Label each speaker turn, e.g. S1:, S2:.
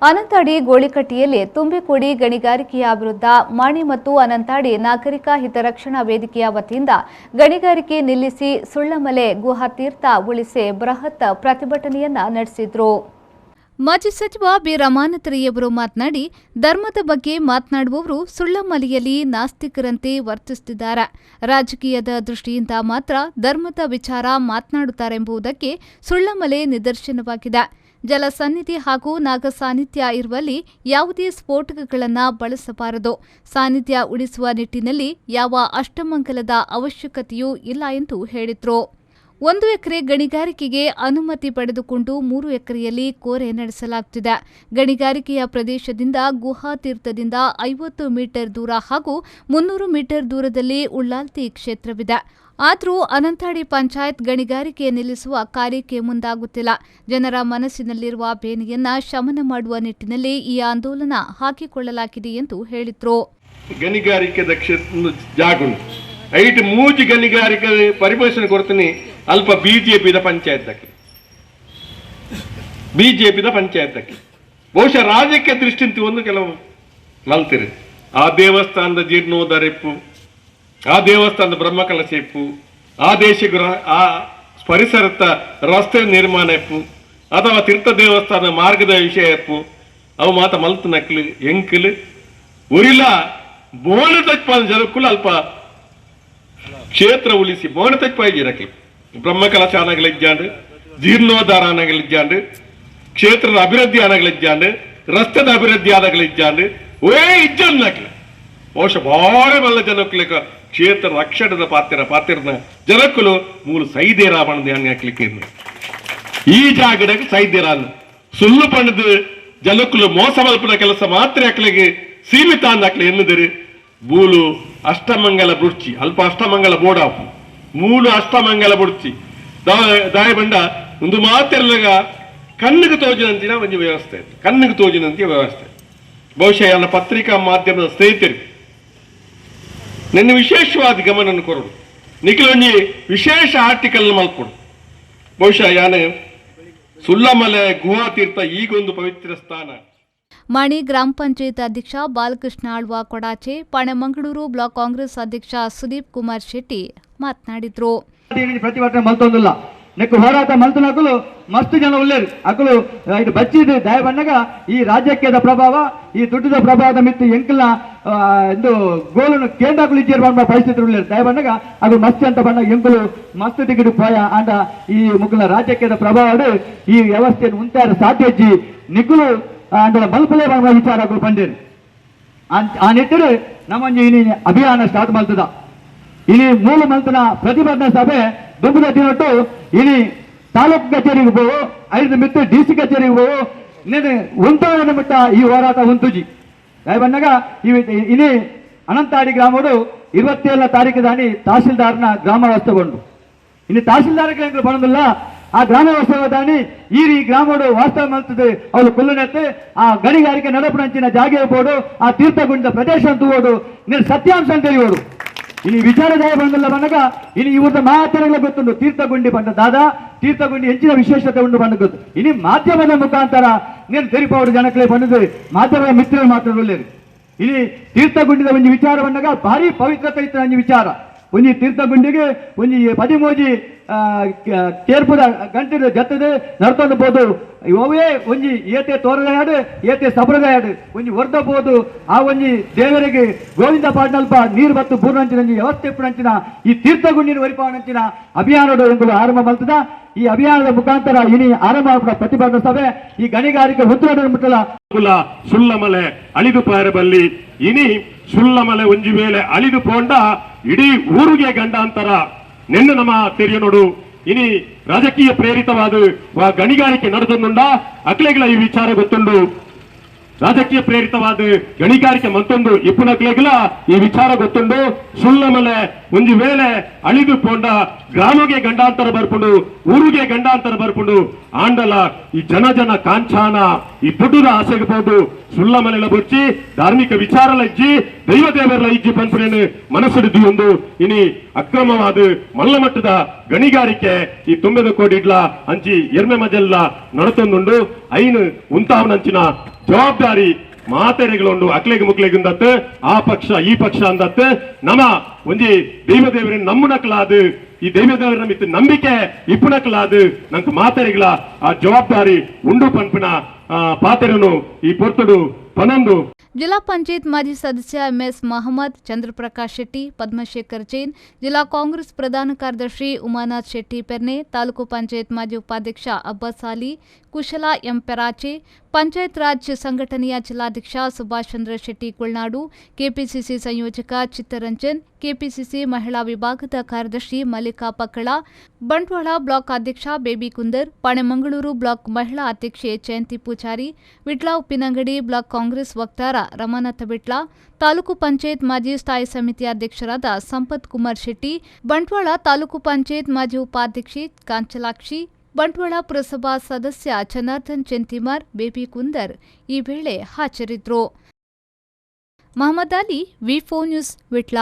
S1: Anantadi ಗೋಳಿಕಟ್ಟಿಯಲ್ಲಿ ತುಂಬಿಕೋಡಿ ಗಣಿಗಾರಿಕೆಯ ವಿರುದ್ಧ ಮಾಣಿ ಮತ್ತು ಅನಂತಾಡಿ ನಾಗರಿಕ ಹಿತರಕ್ಷಣಾ ವೇದಿಕೆಯ ವತಿಯಿಂದ ಗಣಿಗಾರಿಕೆ ನಿಲ್ಲಿಸಿ ಸುಳ್ಳಮಲೆ ಗುಹಾತೀರ್ಥ ಉಳಿಸಿ ಬೃಹತ್ ಪ್ರತಿಭಟನೆಯನ್ನ ನಡೆಸಿದರು. ಮಾಜಿ ಸಚಿವ ಬಿ ರಮಾನಾಥರೈಯವರು ಮಾತನಾಡಿ, ಧರ್ಮದ ಬಗ್ಗೆ ಮಾತನಾಡುವವರು ಸುಳ್ಳಮಲೆಯಲ್ಲಿ ನಾಸ್ತಿಕರಂತೆ ವರ್ತಿಸುತ್ತಿದ್ದಾರೆ. ರಾಜಕೀಯದ ದೃಷ್ಟಿಯಿಂದ ಮಾತ್ರ ಧರ್ಮದ ವಿಚಾರ ಮಾತನಾಡುತ್ತಾರೆಂಬುದಕ್ಕೆ ಸುಳ್ಳಮಲೆ ನಿದರ್ಶನವಾಗಿದೆ. ಜಲ ಸನ್ನಿಧಿ ಹಾಗೂ ನಾಗ ಸಾನ್ನಿಧ್ಯ ಇರುವಲ್ಲಿ ಯಾವುದೇ ಸ್ಫೋಟಕಗಳನ್ನು ಬಳಸಬಾರದು. ಸಾನ್ನಿಧ್ಯ ಉಳಿಸುವ ನಿಟ್ಟಿನಲ್ಲಿ ಯಾವ ಅಷ್ಟಮಂಗಲದ ಅವಶ್ಯಕತೆಯೂ ಇಲ್ಲ ಎಂದು ಹೇಳಿದರು. 1 ಎಕರೆ ಗಣಿಗಾರಿಕೆಗೆ ಅನುಮತಿ ಪಡೆದುಕೊಂಡು 3 ಎಕರೆಯಲ್ಲಿ ಕೋರೆ ನಡೆಸಲಾಗುತ್ತಿದೆ. ಗಣಿಗಾರಿಕೆಯ ಪ್ರದೇಶದಿಂದ ಗುಹಾ ತೀರ್ಥದಿಂದ 50 ಮೀಟರ್ ದೂರ ಹಾಗೂ 300 ಮೀಟರ್ ದೂರದಲ್ಲಿ ಉಳ್ಳಾಲ್ತಿ ಕ್ಷೇತ್ರವಿದೆ. ಆದರೂ ಅನಂತಾಡಿ ಪಂಚಾಯತ್ ಗಣಿಗಾರಿಕೆ ನಿಲ್ಲಿಸುವ ಕಾರ್ಯಕ್ಕೆ ಮುಂದಾಗುತ್ತಿಲ್ಲ. ಜನರ ಮನಸ್ಸಿನಲ್ಲಿರುವ ಬೇನೆಯನ್ನ ಶಮನ ಮಾಡುವ ನಿಟ್ಟಿನಲ್ಲಿ ಈ ಆಂದೋಲನ ಹಾಕಿಕೊಳ್ಳಲಾಗಿದೆ ಎಂದು ಹೇಳಿದರು.
S2: ಗಣಿಗಾರಿಕೆದ ಕ್ಷೇತ್ರ ಜಾಗುಂಡು ಐಟ್ ಮೂಜಿ ಗಣಿಗಾರಿಕೆ ಪರಿಪೋಷಣೆ ಕೊಡ್ತೀನಿ. ಅಲ್ಪ ಬಿಜೆಪಿದ ಪಂಚಾಯತ್, ಬಿಜೆಪಿದ ಪಂಚಾಯತ್ ಬಹುಶಃ ರಾಜಕೀಯ ದೃಷ್ಟಿಂತ ಒಂದು ಕೆಲವು ಮಲ್ತಿರಿ. ಆ ದೇವಸ್ಥಾನದ ಜೀರ್ಣೋದ್ಧಾರ ಇಪ್ಪು, ಆ ದೇವಸ್ಥಾನದ ಬ್ರಹ್ಮಕಲಶ ಇಪ್ಪು, ಆ ದೇಶಗೃಹ ಆ ಪರಿಸರದ ರಸ್ತೆ ನಿರ್ಮಾಣ ಇಪ್ಪು, ಅಥವಾ ತೀರ್ಥ ದೇವಸ್ಥಾನ ಮಾರ್ಗದ ವಿಷಯ ಇಪ್ಪು, ಅವು ಮಾತ ಮಲ್ತು ನಕ್ಲು ಎಂಕಲು ಉರಿಲ ಬೋಣ ತಚ್ಪಾದ ಜನಕ್ಕೂ ಅಲ್ಪ ಕ್ಷೇತ್ರ ಉಳಿಸಿ ಬೋಣ ತಚ್ಪಾಯಿ ನಕ್ಲು ಬ್ರಹ್ಮಕಲಶ ಆನಗಲಿಜ್ಜಾಂಡ್, ಜೀರ್ಣೋದ್ಧಾರ ಆನಗಲಿಜ್ಜಾಂಡ್, ಕ್ಷೇತ್ರದ ಅಭಿವೃದ್ಧಿ ಆನಗಲಿಜ್ಜಾಂಡ್, ರಸ್ತೆದ ಅಭಿವೃದ್ಧಿ ಆನಗಲಿಜ್ಜಾಂಡ್, ಓ ಇಜ್ಜಾಂಡ್ ನಕ್ಲು ಬಹುಶಃ ಭಾರಿ ಬಲ್ಲ ಜನಕ್ಕಲಿಕ ಕ್ಷೇತ್ರ ರಕ್ಷಣದ ಪಾತ್ರ ಪಾತ್ರನ ಜನಕ್ಕಲು ಮೂಲ ಸೈದೇರ ಬಣ್ಣದ ಹಾಕ್ಲಿಕ್ಕೆ ಈ ಜಾಗದಾಗ ಸೈದೇರ ಸುಳ್ಳು ಪಣ್ಣದ ಜನಕ್ಕಲು ಮೋಸ ಮಲ್ಪದ ಕೆಲಸ ಮಾತ್ರ ಹಾಕ್ಲಿಕ್ಕೆ ಸೀಮಿತ ಅಂದಾಕ್ಲಿ ಎನ್ನುದಿರಿ. ಬೂಲು ಅಷ್ಟಮಂಗಲ ಬುಡ್ಚಿ ಅಲ್ಪ ಅಷ್ಟಮಂಗಲ ಬೋಡಾಪು ಮೂಲು ಅಷ್ಟಮಂಗಲ ಬುಡ್ಚಿ ದಾಯ ಬಂಡ ಒಂದು ಮಾತಿರಲಾಗ ಕಣ್ಣಿಗೆ ತೋಜಿನಂತಿನ ಒಂದು ವ್ಯವಸ್ಥೆ, ಕಣ್ಣಿಗೆ ತೋಜಿನಂತೆ ವ್ಯವಸ್ಥೆ. ಬಹುಶಃ ನನ್ನ ಪತ್ರಿಕಾ ಮಾಧ್ಯಮದ ಸ್ನೇಹಿತರು ನನ್ನ ವಿಶೇಷವಾದ ಗಮನ ಕೊರಡು ನಿಖಲೊಂಜಿ ವಿಶೇಷ ಆರ್ಟಿಕಲ್ ಮಲ್ಕೊಡು. ಬಹುಶಃ ಯಾನೆ ಸುಳ್ಳಮಲೆ ಗುಹಾ ತೀರ್ಥ ಈಗೊಂದು ಪವಿತ್ರ ಸ್ಥಾನ.
S1: ಮಾಣಿ ಗ್ರಾಮ ಪಂಚಾಯತ್ ಅಧ್ಯಕ್ಷ ಬಾಲಕೃಷ್ಣ ಆಳ್ವ ಕೊಡಾಚೆ, ಪಾಣೆಮಂಗಳೂರು ಬ್ಲಾಕ್ ಕಾಂಗ್ರೆಸ್ ಅಧ್ಯಕ್ಷ ಸುದೀಪ್ ಕುಮಾರ್ ಶೆಟ್ಟಿ ಮಾತನಾಡಿದರು.
S3: ಪ್ರತಿಭಟನೆ ಮಲ್ತೊಂದಿಲ್ಲ ನೆಕ್ಕು ಹೋರಾಟ ಮಲ್ತನಕಲು ಮಸ್ತ್ ಜನ ಉಳ್ಳೇರು ಅಕಲು ಇದು ಬಚ್ಚಿದ ದಯ ಬಣ್ಣಗ ಈ ರಾಜ್ಯಕ್ಕೆದ ಪ್ರಭಾವ ಈ ದುಡ್ಡದ ಪ್ರಭಾವದ ಮಿತ್ತು ಎಂಕಲ್ನ ಇದು ಗೋಲನ್ನು ಕೇಂದ್ರಗಳು ಇಜ್ಜೇರು ಬಂದ ಪರಿಸ್ಥಿತಿ ಉಳ್ಳೇರು ದಯ ಬಣ್ಣಗ ಅದು ಮಸ್ತ್ ಅಂತ ಬಣ್ಣ ಎಂಕಲು ಮಸ್ತ್ ದಿಗಿಡು ಪೋಯ ಅಂಡ ಈ ಮುಕ್ಕಲ ರಾಜ್ಯಕ್ಕೆದ ಪ್ರಭಾವ ಈ ವ್ಯವಸ್ಥೆಯನ್ನು ಉಂಟಾರ ಸಾಧ್ಯ ಇಜ್ಜಿ ನಿಕ್ಕುಲು ಅಂಡ ಮಲ್ಪಲೆ ಬಂದ ವಿಚಾರಗಳು ಬಂದೇರು. ಆ ನಿಟ್ಟಿರು ನಮ್ಮಂಜಿ ಇನಿ ಅಭಿಯಾನ ಸ್ಟಾರ್ಟ್ ಮಲ್ತದ. ಇನಿ ಮೂಲ ಮಂತನ ಪ್ರತಿಭಟನಾ ಸಭೆ ದುಂಬುದ ದಿನಟ್ಟು ಇನಿ ತಾಲೂಕು ಕಚೇರಿಗೆ ಹೋಗು, 5 ಮಿತ್ತು ಡಿ ಸಿ ಕಚೇರಿಗೆ ಹೋಗು, ಇನ್ನೇನು ಉಂಟಾದ ಮಟ್ಟ ಈ ಹೋರಾಟ ಉಂಟುಜಿ. ಬಂದಾಗ ಇನಿ ಅನಂತಾಡಿ ಗ್ರಾಮಡು 27ನೇ ತಾರೀಕು ದಾನಿ ತಹಸೀಲ್ದಾರ್ನ ಗ್ರಾಮ ವಾಸ್ತವಗೊಂಡು ಇನ್ನು ತಹಸೀಲ್ದಾರ್ಗೆ ಬರೋದಿಲ್ಲ. ಆ ಗ್ರಾಮ ವಾಸ್ತವ ದಾನಿ ಈ ರೀ ಗ್ರಾಮಡು ವಾಸ್ತವ ಮಲ್ತದೆ ಅವಳು ಕೊಲ್ಲುನೆತ್ತೆ ಆ ಗಣಿಗಾರಿಕೆ ನಡಪುನಂಚಿನ ಜಾಗೆ ಬೋಡು ಆ ತೀರ್ಥಗುಂಡ ಪ್ರದೇಶ ಅಂತ ಓಡು ನೀನು ಸತ್ಯಾಂಶ ಅಂತ ಹೇಳಿ. ಇನ್ನು ವಿಚಾರಧಾರ ಬಂದಲ್ಲ ಬಂದಾಗ ಇನ್ನು ಇವ್ರದ್ದು ಮಾತನಾಡಲು ಗೊತ್ತುಂಟು ತೀರ್ಥಗುಂಡಿ ಬಂದ ದಾದಾ ತೀರ್ಥಗುಂಡಿ ಹೆಚ್ಚಿನ ವಿಶೇಷತೆ ಉಂಟು ಬಂದ ಗೊತ್ತು. ಇನ್ನು ಮಾಧ್ಯಮದ ಮುಖಾಂತರ ನೀನು ತೆರಿಪವರು ಜನಕ್ಕೆ ಬಂದಿದ್ದು ಮಾಧ್ಯಮದ ಮಿತ್ರರು ಮಾತ್ರ ಒಳ್ಳೇರು. ಇಲ್ಲಿ ತೀರ್ಥಗುಂಡಿದ ಒಂದು ವಿಚಾರ ಬಂದಾಗ ಭಾರಿ ಪವಿತ್ರತೆ ಇತ್ತು ಒಂಜಿ ವಿಚಾರ. ಒಂಜಿ ತೀರ್ಥಗುಂಡಿಗೆ ಒಂಜಿ ಪದಿಮೋಜಿ ಕೇರ್ಪುದ ಗಂಟೆ ಜತ್ತದೆ ನಡ್ಕೊಂಡು ಬೋದು ಅವೇ ಒಂಜಿ ಏತೆ ತೋರದಾಡು ಏತೆ ಸಬ್ರದಾಡು ಒಂಜಿ ಹೊರ್ದಬೋದು ಆ ಒಂಜಿ ದೇವರಿಗೆ ಗೋವಿಂದ ಪಾಡ್ನಲ್ಪ ನೀರು ಬತ್ತು ಪೂರ್ಣಂಚಿನ ವ್ಯವಸ್ಥೆ ಪುಣಂಚಿನ ಈ ತೀರ್ಥಗುಂಡಿನ ವರಿಪಾವಣಂಚಿನ ಅಭಿಯಾನದ ಆರಂಭ ಮಲ್ತದ. ಈ ಅಭಿಯಾನದ ಮುಖಾಂತರ ಇನಿ ಆರಂಭ ಪ್ರತಿಭಟನಾ ಸಭೆ ಈ ಗಣಿಗಾರಿಕೆ ಉತ್ತರವನ್ನು ಮುಟ್ಟಲ
S2: ಸುಳ್ಳಮಲೆ ಅಳಿದು ಪಾರಬಲ್ಲಿ ಇನಿ ಸುಳ್ಳಮಲೆ ಒಂಜಿ ವೇಳೆ ಅಳಿದು ಪೋಂಡ ಇಡೀ ಊರಿಗೆ ಗಂಡಾಂತರ ನಿನ್ನ ನಮ್ಮ ತೆರಿಯ ನೋಡು. ಇನಿ ರಾಜಕೀಯ ಪ್ರೇರಿತವಾದ ಗಣಿಗಾರಿಕೆ ನಡೆದೊಂದುಂಡ ಅಕ್ಲೆಗಳ ಈ ವಿಚಾರ ಗೊತ್ತುಂಡು. ರಾಜಕೀಯ ಪ್ರೇರಿತವಾದ ಗಣಿಗಾರಿಕೆ ಮತ್ತೊಂದು ಇಪ್ಪುನಕ್ಲೆಗಳ ಈ ವಿಚಾರ ಗೊತ್ತುಂಡು. ಸುಳ್ಳಮಲೆ ಒಂಜಿ ವೇಳೆ ಅಳಿದು ಪೋಂಡ ಗ್ರಾಮಗೆ ಗಂಡಾಂತರ ಬರ್ಪುಂಡು, ಊರಿಗೆ ಗಂಡಾಂತರ ಬರ್ಪುಂಡು. ಆಂಡಲ ಈ ಜನ ಜನ ಕಾಂಚಾನ ಈ ಪುಟುದ ಆಸೆಗೆ ಪೋದು ಸುಳ್ಳಮಲೆಲ ಬೊಚ್ಚಿ ಧಾರ್ಮಿಕ ವಿಚಾರಲ ಇಜ್ಜಿ ದೈವ ದೇವರ ಇಜ್ಜಿ ಪನ್ಪುನೇನು ಮನಸ್ಸುಡಿದ್ದು ಒಂದು ಇನಿ ಅಕ್ರಮವಾದ ಮಲ್ಲಮಟ್ಟದ ಗಣಿಗಾರಿಕೆ ಈ ತುಂಬೆದ ಕೋಡಿಡ್ಲ ಅಂಚಿ ಎರ್ಮೆ ಮಜೆಲ್ಲ ನಡತೊಂದುಂಡು. ಐನು ಉಂತಾವನಂಚಿನ ಜವಾಬ್ದಾರಿ ಮಾತೆರೆಗ್ಲುಂಡು. ಅಕ್ಲೆಗ್ ಮುಕ್ಲೆಗ್ ಅಂದತ್, ಆ ಪಕ್ಷ ಈ ಪಕ್ಷ ಅಂದತ್, ನಮ ಒಂಜಿ ದೈವದೇವರನ್ನ ನಂಬುನಕ್ಲಾದ್, ಈ ದೈವದೇವರ ಮಿತ್ತು ನಂಬಿಕೆ ಇಪ್ಪುನಕ್ಲಾದ್ ನಂಕ್ ಮಾತೆರೆಗ್ಲ ಆ ಜವಾಬ್ದಾರಿ ಉಂಡು ಪನ್ಪಿನ ಪಾತೆರನು ಈ ಪೊರ್ತುಡು ಪನೊಂದು.
S1: ಜಿಲ್ಲಾ ಪಂಚಾಯತ್ ಮಾಜಿ ಸದಸ್ಯ ಎಂಎಸ್ ಮಹಮ್ಮದ್, ಚಂದ್ರಪ್ರಕಾಶ್ ಶೆಟ್ಟಿ, ಪದ್ಮಶೇಖರ್ ಜೈನ್, ಜಿಲ್ಲಾ ಕಾಂಗ್ರೆಸ್ ಪ್ರಧಾನ ಕಾರ್ಯದರ್ಶಿ ಉಮಾನಾಥ್ ಶೆಟ್ಟಿ ಪೆರ್ನೆ, ತಾಲೂಕು ಪಂಚಾಯತ್ ಮಾಜಿ ಉಪಾಧ್ಯಕ್ಷ ಅಬ್ಬಾಸ್ ಅಲಿ, ಕುಶಲ ಎಂ ಪೆರಾಚೆ, ಪಂಚಾಯತ್ ರಾಜ್ ಸಂಘಟನೆಯ ಜಿಲ್ಲಾಧ್ಯಕ್ಷ ಸುಭಾಷ್ ಚಂದ್ರ ಶೆಟ್ಟಿ ಕೊಳ್ನಾಡು, ಕೆಪಿಸಿಸಿ ಸಂಯೋಜಕ ಚಿತ್ತರಂಜನ್, ಕೆಪಿಸಿಸಿ ಮಹಿಳಾ ವಿಭಾಗದ ಕಾರ್ಯದರ್ಶಿ ಮಲ್ಲಿಕಾ ಪಕ್ಕಳ, ಬಂಟ್ವಾಳ ಬ್ಲಾಕ್ ಅಧ್ಯಕ್ಷ ಬೇಬಿ ಕುಂದರ್, ಪಾಣೆಮಂಗಳೂರು ಬ್ಲಾಕ್ ಮಹಿಳಾ ಅಧ್ಯಕ್ಷೆ ಜಯಂತಿ ಪೂಜಾರಿ, ವಿಟ್ಲ ಉಪ್ಪಿನಂಗಡಿ ಬ್ಲಾಕ್ ಕಾಂಗ್ರೆಸ್ ವಕ್ತಾರ ರಮಾನಾಥ ವಿಟ್ಲ, ತಾಲೂಕು ಪಂಚಾಯತ್ ಮಾಜಿ ಸ್ಥಾಯಿ ಸಮಿತಿ ಅಧ್ಯಕ್ಷರಾದ ಸಂಪತ್ ಕುಮಾರ್ ಶೆಟ್ಟಿ, ಬಂಟ್ವಾಳ ತಾಲೂಕು ಪಂಚಾಯತ್ ಮಾಜಿ ಉಪಾಧ್ಯಕ್ಷೆ ಕಾಂಚಲಾಕ್ಷಿ, ಬಂಟ್ವಾಳ ಪುರಸಭಾ ಸದಸ್ಯ ಜನಾರ್ದನ್ ಚೆಂತಿಮಾರ್, ಬೇಬಿ ಕುಂದರ್ ಈ ವೇಳೆ ಹಾಜರಿದ್ದರು. Mohammed Ali, V news, Vitla.